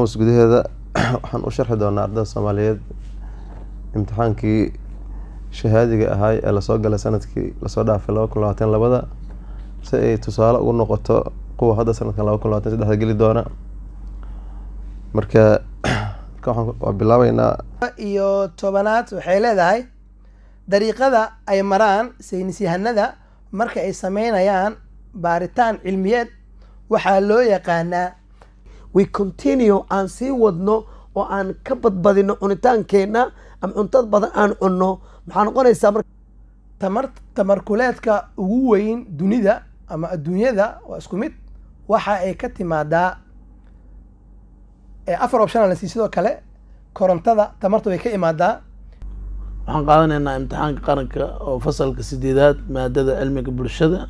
Hoos gudaheeda waxaan u sharxi doonaa ardayda Soomaaliyeed imtixaankii shahaadiga ahaa ee lasoo galay sanadkii lasoo dhaafay 2022-da, si ay tusaale ugu noqoto kuwa hadda sanadkan 2023-da geli doona. Marka waxaan waa bilaabeynaa. Iyo tobanaad waxay leedahay dariiqada ay maraan saynisyahanada marka ay sameynayaan baaritaan cilmiyeed waxaa loo yaqaanaa. We continue, aan sii wadno oo aan ka badbadino cunitaankeenna ama cuntada badan aan cunno, maxaa noqonaysaa marka? Tamar tamarkuleedka ugu weyn dunida ama adduunyada waa isku mid, waxa ay ka timaadaa afar option la sii. Sidoo kale korontada tamarta way ka imaadaa. Waxaan qaadanaynaa imtixaanka qaranka oo fasalka sideedaad, maadada cilmiga bulshada.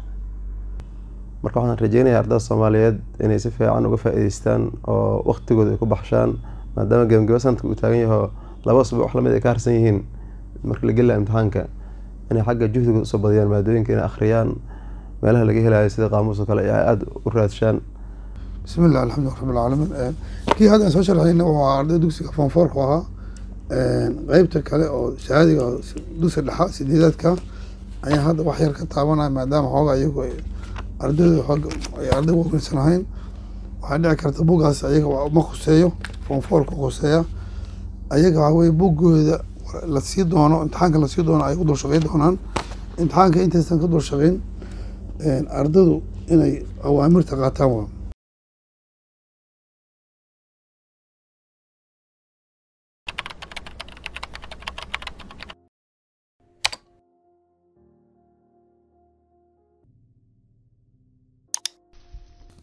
Marka waxaan rajeynayaa ardayda Soomaaliyeed inay si fiican uga faa'iideystaan oo waqtigooda ay ku baxshaan, maadaama gebagabo sanadka uu taagan yaho, 2 usbuuc wax lamid ay ka harsan yihiin marka la gelilaha imtixaanka, inay xagga juhdigooda usoo badiyaan maadooyinka, inay akhriyaan meelaha laga helayo sida qaamuus oo kale ay aada u raadshaan. Bismi llah, alxamdu rabbi alcaalamiin. Kii hadda aan soo sharxayna waa arday dugsiga form fourku ahaa. Qeybta kale oo shahaadiga dugsiga dhexa sideedaadka ayaan hadda wax yar ka taabanaya, maadaama xooga iyagu ay ardaydu xooga ay arday waaweynsan ahayn. Waxaa dhici karta buuggaas ayaga ma khuseeyo, form fourka khuseeya ayaga. Waxaa weye buuggooda la sii doono, imtixaanka la sii doono ay ku dul shaqeyn doonaan. Imtixaanka intaysan ka dul shaqeyn, ardaydu inay awaamirta qaataan waa